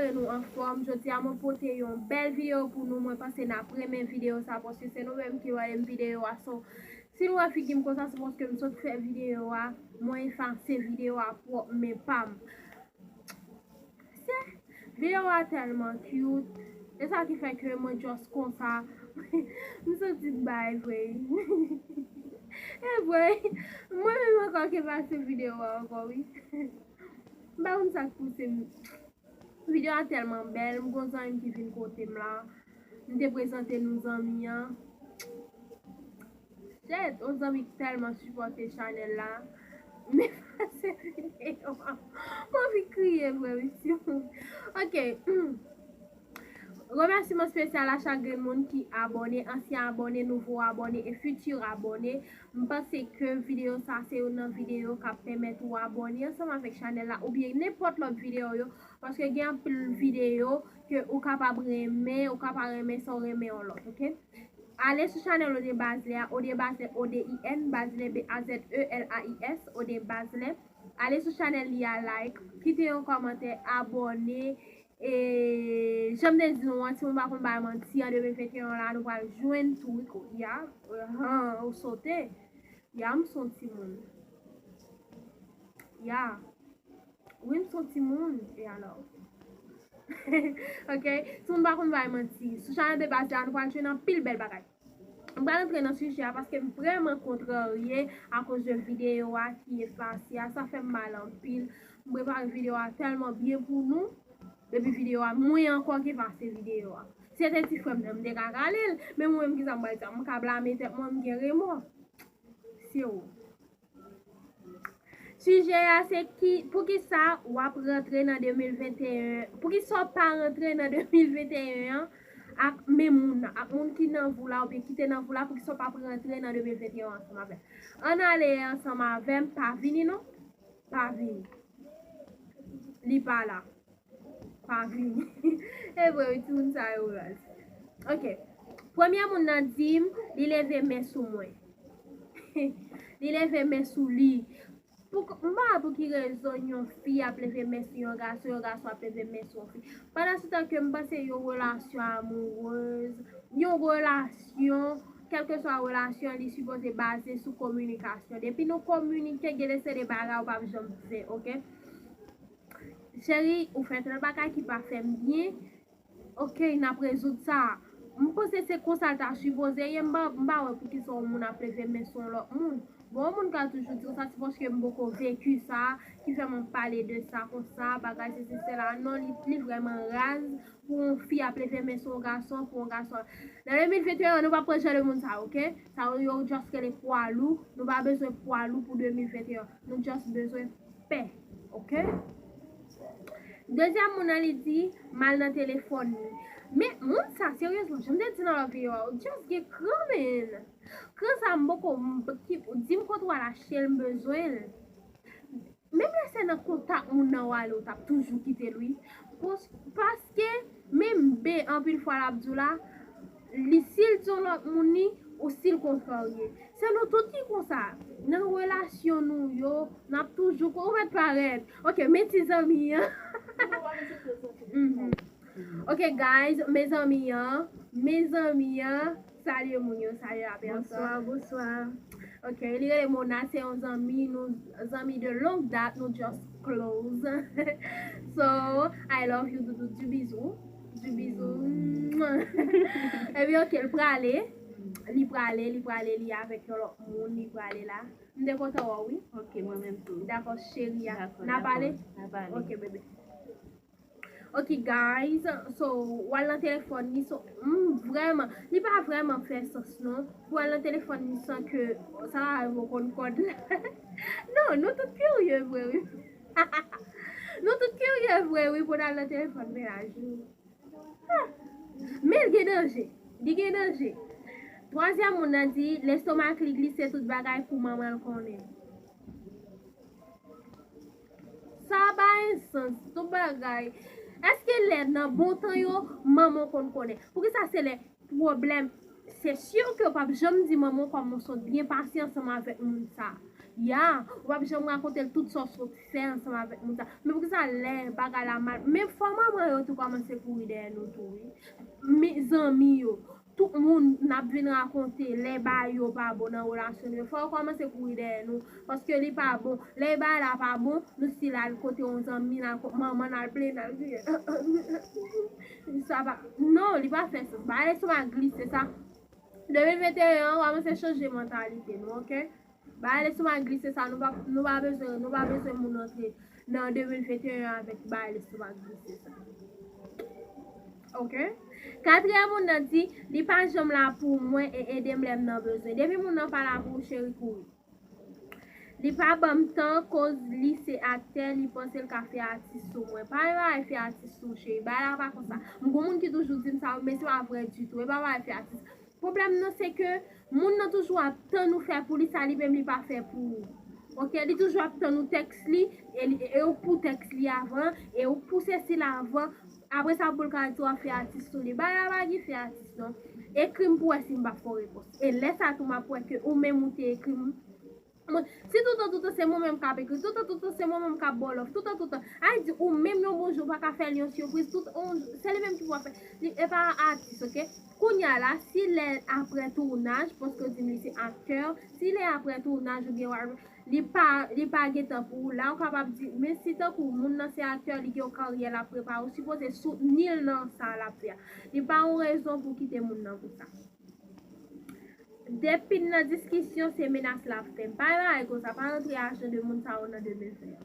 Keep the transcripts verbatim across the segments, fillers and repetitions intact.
Nou anfòm. Jodi a mwen pote yon bèl videyo pou nou. Mwen panse n ap renmen videyo sa paske se nou menm ki mande m videyo a. So, si nou wè figi m konsa, se paske m sot fè videyo a. Mwen efase videyo a pwòp men pa m. Se, videyo a tèlman cute. E sa ki fè ke mwen just konsa. M soti bay vre. E vre. Mwen menm ankò ki efase videyo a ankò, wi. M pa konn sa k pouse m. Videyo a tèlman bèl, m gon zanmi m ki vin kote m la. M te prezante nou zanmi an. Shit, yon zanmi k tèlman sipòte chanèl la. M efase videyo a. M anvi kriye vre, wi, timoun. Ok. Remèsiman espesyal a chak grenn moun ki abòne, ansyen abòne, nouvo abòne e fiti abòne. M panse ke videyo sa se youn nan videyo k ap pèmèt ou abòne ansanm avèk chanèl la oubyen nenpòt lòt videyo yo, paske gen anpil videyo ke ou kapab renmen, ou ka pa renmen sa w renmen yon lòt, ok? Ale sou chanèl Odin Bazlais a, Odin Bazlais, O D I N, Bazlais, B A Z E L A I S, Odin Bazlais. Ale sou chanèl li a, like, kite yon kòmantè, abòne. E jan m te di nou an, si nou pa konn bay manti, an de mil venteyen la, nou pral jwenn tou, wi, ko-, ya, ahan, ou sote. Ya, m son timoun. Ya. Wi, m son timoun. E alò? Ok? Si nou pa konn bay manti, sou chanèl de baz la, nou pral jwenn anpil bèl bagay. M pral antre nan sijè a paske m vrèman kontrarye akoz de videyo a ki efase a. Sa fè m mal anpil. M prepare videyo a tèlman byen pou nou. Depi videyo a, mwen ankò ki efase videyo a. Si se te ti frè m nan, m te ka rale l. Men mwen menm, kisa m pral di? M ka blame tèt mwen, m gen remò. Se ou. Sijè a se ki, poukisa w ap rantre nan de mil venteyen, poukisa w pa rantre nan de mil venteyen an ak menm moun nan, ak moun ki nan vi w la oubyen ki te nan vi w la, poukisa w pa rantre nan de mil venteyen an ansanm avè m? Ann ale ansanm avè m, pa vini non, pa vini. Li pa la. Pa vini. E vre, wi, timoun sa yo raz. Ok. Premye moun nan di m, li leve men sou mwen. Li leve men sou li. Pou, m pa wè pou ki rezon yon fi ap leve men sou yon gason, yon gason ap leve men sou yon fi. Pandansetan ke m panse yon relasyon amourèz, yon relasyon, kèlkeswa relasyon, li sipoze baze sou kominikasyon. Depi nou kominike, gen de se de bagay ou p ap janm fè, ok? Cheri, ou fè tèl bagay ki pa fè m byen. Ok, n ap rezoud sa. M panse se konsa l ta sipoze ye. M pa, m pa wè poukisa yon moun ap leve men sou yon lòt moun. Bon, yon moun ka toujou di w sa, se paske m poko veki sa, ki fè m ap pale de sa konsa, bagay sesi sela. Non, li, li vrèman raz pou yon fi ap leve men sou yon gason, pou yon gason. Nan de mil venteyen an, nou pa pran jan de moun sa, ok? Sa yo, yo just rele pwa lou. Nou pa bezwen pwa lou pou de mil venteyen. Nou just bezwen pè, ok? Dezyèm moun nan, li di, m al nan telefòn li. Men, moun sa, seryezman, jan m te di nan lòt videyo a, ou just gen kran, men. Kran sa, m poko, m, ki, di m kote w al achte l, m bezwen l. Menm lè se nan kontak moun nan w ale, ou t ap toujou kite l, wi. Pos-, paske, menm B, anpil fwa, l ap di w la, li, si l di yon lòt moun li, ou si l kontrarye. Se nou tout ki konsa. Nan relasyon nou yo, n ap toujou ko-, ou mèt parèt. Ok, men ti zanmi an. Mhm. Ok, guys, mezanmi an, mezanmi an, salye moun yo, salye la pèsòn. Bonswa, bonswa. Ok, li rele Mona, se yon zanmi, nou, zanmi de longue date, nou just close. So, I love you, doudou, du bisou, du bisou. Epi, ok, l prale, li prale, li prale, li avèk yon lòt moun, li prale la. M te kontan wè w, wi. Ok, mwen menm tou. Dakò, cheri a. Dakò, n a pale? N a pale. Ok, bebe. Ok, guys, so, w al nan telefòn li, so, mm, vrèman, li pa vrèman fè sans, non, pou w al nan telefòn li san ke, sa va rive w konn kòd la. Non, nou tout kirye vre, wi. Nou tout kirye vre, wi, pou n al nan telefòn mennaj nou. Ah! Men l gen danje. Li gen danje. Twazyèm moun nan di, lestomak li glise tout bagay pou manman l konnen. Sa pa gen sans, tout bagay. Èske lè nan bon tan yo, manman w konn konnen? Poukisa se lè pwoblèm, se si ke w p ap janm di manman w kòman w sot byen pase ansanm avèk moun sa. Ya, ou p ap janm rakonte l tout sa w sot fè ansanm avèk moun sa. Men poukisa lè bagay la mal, men fò manman yo tou kòmanse kouri dèyè nou tou, wi. Men zanmi yo, tout moun n ap vin rakonte lè bagay yo pa bon nan relasyon nou yo, fò yo kòmanse kouri dèyè nou, paske li pa bon. Lè bagay la pa bon, nou still al kote yon zanmi, n al ko-, manman n al plede, n al kriye. Sa pa, non, li pa fè sans. Bagay lestomak glise sa. De mil venteyen an, kòmanse chanje mantalite nou, oke? Bagay lestomak glise sa, nou pa, nou pa bezwen, nou pa bezwen moun antre nan de mil venteyen an avèk bagay lestomak glise sa. Oke? Katriyèm moun nan di, li pa janm la pou mwen e ede m lè m nan bezwen. Depi moun nan pa la pou ou, cheri, kouri. Li pa ban m tan, koz li se aktè, li panse l ka fè atis sou mwen. Pa gen bagay fè atis sou ou, cheri. Bagay la pa konsa. M gon moun ki toujou di m sa, men se pa vrè ditou. E pa bagay fè atis. Pwoblèm nan, se ke moun nan toujou ap tann ou fè pou li sa li menm li pa fè pou ou. Oke, li toujou ap tann ou tèks li, e li, e ou pou tèks li avan, e ou pou sesi la avan. Apre sa, pou l ka di w ap fè atis sou li. Bagay la pa gen fè atis, non. Ekri m pou wè si m p ap fè w repons. E lè sa tou, m ap wè ke ou menm ou te ekri m. Mwen, si toutan, toutan, se mwen menm k ap ekri, toutan, toutan, se mwen menm k ap ba w love, toutan, toutan. Ay di, ou menm yon bon jou, ou pa ka fè l yon sipriz, tout on, se li menm ki pou ap fè. Li, e pa atis, oke? Kounye a la, si lè apre tounaj, paske w di m li se aktè, si lè apre tounaj oubyen w, li pa, li pa gen tan pou ou, la w kapab di, men si tankou moun nan se aktè, li gen yon karyè l ap prepare, ou sipoze soutni l nan sa l ap fè a. Li pa yon rezon pou kite moun nan pou sa. Depi n nan diskisyon, se menas l ap fè m. Pa bay bagay konsa, pa rantre ajan de moun sa yo nan de mil ven.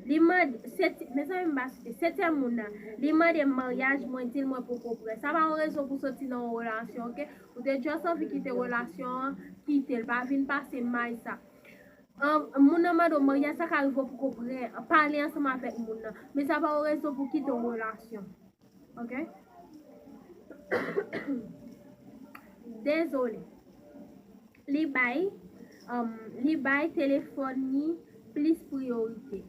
Li mande, seti-, mezanmi, m pa site, setyèm moun nan, li mande m maryaj, mwen di l mwen poko prè. Sa pa yon rezon pou soti nan yon relasyon, oke? Ou te just anvi kite relasyon an, kite l. Pa vin pase may sa. An, moun nan mande w maryaj, sa ka rive w poko prè. Pale ansanm avèk moun nan. Men sa pa yon rezon pou kite yon relasyon. Oke? Dezole. Li bay, um, li bay telefòn li plis priyorite.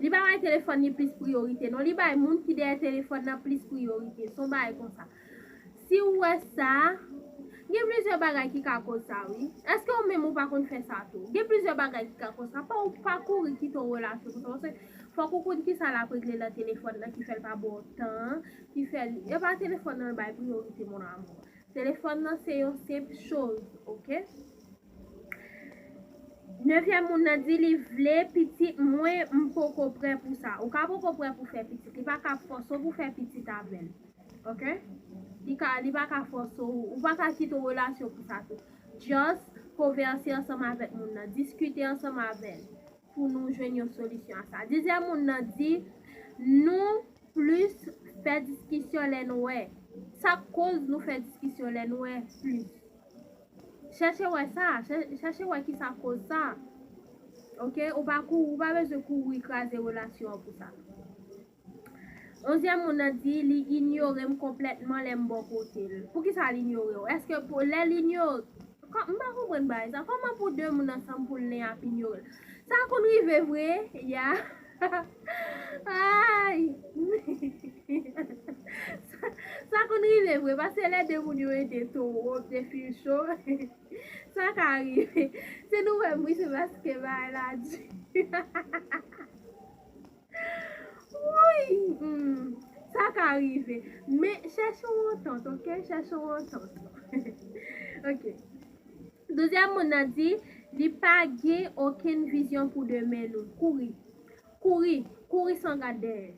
Li pa bay telefòn li plis priyorite, non. Li bay moun ki dèyè telefòn nan plis priyorite. Se yon bagay konsa. Si w wè sa, gen plizyè bagay ki ka koz sa, wi. Èske ou menm ou pa konn fè sa tou? Gen plizyè bagay ki ka koz sa. Pa ou pa kouri kite yon relasyon konsa. Paske fòk ou konn kisa l ap regle nan telefòn nan ki fè l pa ba w tan, ki fè l, e pa telefòn nan l bay priyorite, mon amour. Telefòn nan se yon senp choz, oke? Nevyèm moun nan di li vle pitit, mwen m poko prè pou sa. Ou ka poko prè pou fè pitit, li pa ka fòse w pou fè pitit avè l. Oke? Li ka, li pa ka fòse w, ou pa ka kite yon relasyon pou sa tou. Just konvèse ansanm avèk moun nan, diskite ansanm avè l pou nou jwenn yon solisyon a sa. Dizyèm moun nan di, nou plis fè diskisyon lè n wè. Sa k koz nou fè diskisyon lè n wè plis. Chèche wè sa, chè-, chèche wè kisa k koz sa. Oke, ou pa kou, ou pa bezwen kouri kraze relasyon an pou sa. Onzyèm moun nan di li inyore m konplètman lè m bò kote l. Poukisa l inyore w? Èske pou lè l inyore, kò-, m pa konprann bagay sa. Kòman pou de moun ansanm pou l nen ap inyore l? Sa konn rive vre, ya. Ay. Sa, sa konn rive vre, paske lè de moun yo rete twòp, de fil cho, sa ka rive. Si nou wè m ri, se paske bagay la di. Wi, hmm, sa ka rive. Men chèche yon antant, oke? Chèche yon antant. Oke. Douzyèm moun nan di, li pa gen okenn vizyon pou demen nou. Kouri. Kouri. Kouri san gad dèyè.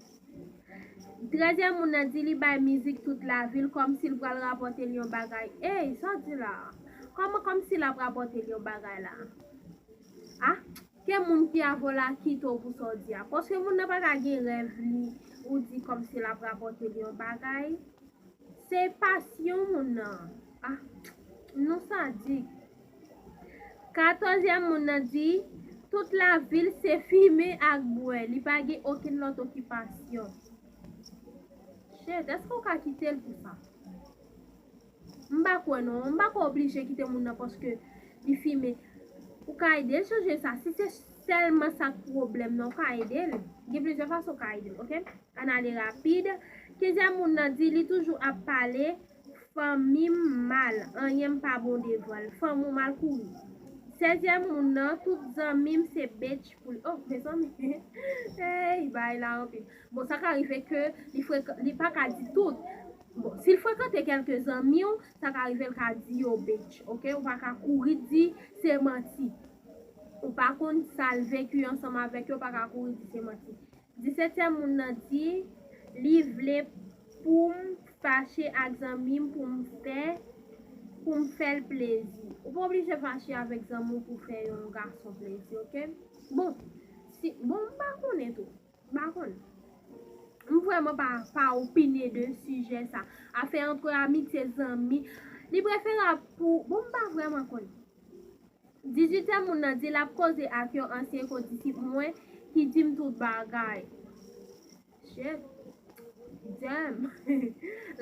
Trèzyèm moun nan di, li bay mizik tout lavi l kòmsi l pral rapòte l yon bagay. Ey, sa w di la? Kòman kòmsi l ap rapòte l yon bagay la? Ah, ke moun ki avè w la kite w pou sa w di a. Paske moun nan pa ka gen rèv li, ou di kòmsi l ap rapòte li yon bagay. Se pasyon moun nan. Ah, nou sadik. Katòzyèm moun nan di, tout lavi l se fimen ak bwè. Li pa gen okenn lòt okipasyon. Shit, èske w ka kite l pou sa? M pa kwè non, m pa kwè w oblije kite moun nan paske li fimen. Ou ka ede l chanje sa. Si se sèlman sa k pwoblèm nan, ou ka ede l. Gen plizyè fason ou ka ede l, oke? Ann ale rapid. Kenzyèm moun nan di li toujou ap pale fanmi m mal, anyen m pa bon devan l. Fanmi w mal kouri. Sèzyèm moun nan, tout zanmi m se bitch pou li. Oh, mezanmi. Hey, bay la anpil. Bon, sa ka rive ke li frekan, li pa ka di tout. Bon, si l frekante kèlke zanmi w, sa ka rive l ka di yo bitch, ok? Ou pa ka kouri di se manti. Ou pa konn sa l veki ansanm avèk yo, ou pa ka kouri di se manti. Disètyèm moun nan di, li vle pou m fache ak zanmi m pou m fè, pou m fè l plezi. Ou pa oblije fache avèk zanmi w pou fè yon gason plezi, ok? Bon, si, bon, m pa konnen tou. M pa konnen. M vrèman pa, pa opine de sijè sa. Afè antre amitye, zanmi, li preferab pou, bon, m pa vrèman konnen. Dizuityèm moun nan di l ap koze ak yon ansyen kodisip mwen ki di m tout bagay. Shit. Damn.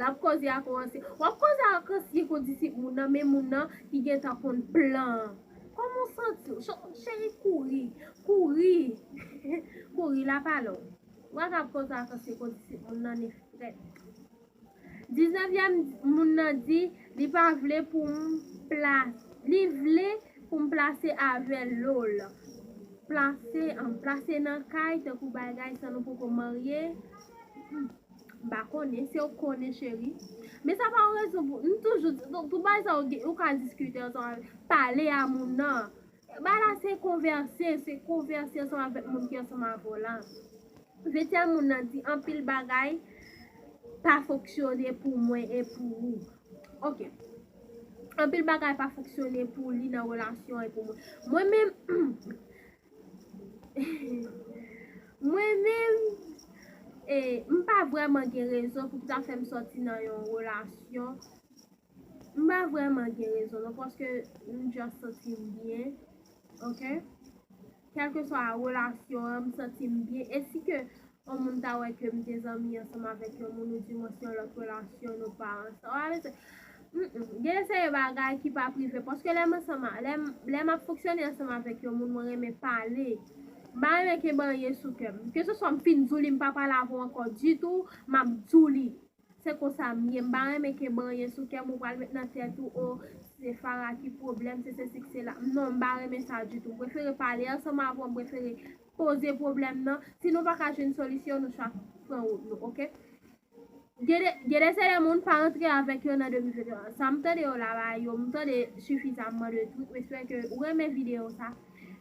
L ap koze ak yon ansyen. W ap koze ak ansyen kodisip moun nan, men moun nan ki gentan konn plan an. Kòman w santi w? Ch-, cheri, kouri. Kouri. Kouri, la pale w. W ap koze ak ansyen kodisip moun nan, nèf frèt. Diznèvyèm moun nan di li pa vle pou m plas-, li vle pou m plase avè l. Plase, an, plase nan kay, tankou bagay sa nou poko marye. Hmm, m pa konnen, se ou k konnen, cheri. Men sa pa yon rezon pou, m toujou di, donk, tout bagay sa ou gen, ou ka diskite ansanm avè, pale a moun nan. Bagay la se konvèse, se konvèse ansanm avèk moun ki ansanm avè w la. Ventyèm moun nan di anpil bagay pa fonksyone pou mwen e pou ou. Ok. Anpil bagay pa fonksyone pou li nan relasyon e pou mwen. Mwen menm, mwen menm, e, m pa vrèman gen rezon pou ki ta fè m sòti nan yon relasyon. M pa vrèman gen rezon non, paske m just santi m byen, ok? Kèlkeswa relasyon an, m santi m byen. E si ke yon moun ta wè ke m te zanmi ansanm avèk yon moun, ou di mwen se yon lòt relasyon, nou pa ansanm. Ah, men se, mm, mm. Gen de seri bagay ki pa prive, paske lè m ansanm a, lè m, lè m ap fonksyone ansanm avèk yon moun, mwen renmen pale. M pa renmen kenbe anyen sou kè m. Keseswa m fin di w li, m pa pale avè w ankò ditou, m ap di w li. Se konsa m ye, m pa renmen kenbe anyen sou kè m, ou pral met nan tèt ou, o, se Farah ki pwoblèm, se sesi, se la. Non, m pa renmen sa ditou. M prefere pale ansanm avè w, m prefere poze pwoblèm nan. Si nou pa ka jwenn solisyon, nou chak pran wout nou, ok? Gen de, gen de seri moun pa rantre avèk yo nan de mil venteyen. Sa m tande yo la ba yo, m tande sifizamman de twit. M espere ke ou renmen videyo sa.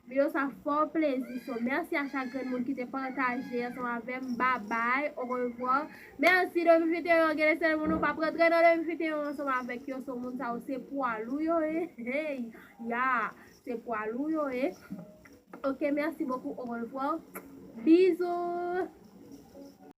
Videyo sa fè w plezi, so mèsi a chak grenn moun ki te pataje ansanm avè m. Babay, orevwa. Mèsi de mil venteyen, gen de seri moun ou p ap rantre nan de mil venteyen ansanm avèk yo, so moun sa yo se pwal ou yo ye. Hey, ya, se pwal ou yo ye. Ok, merci beaucoup, orevwa. Bizou.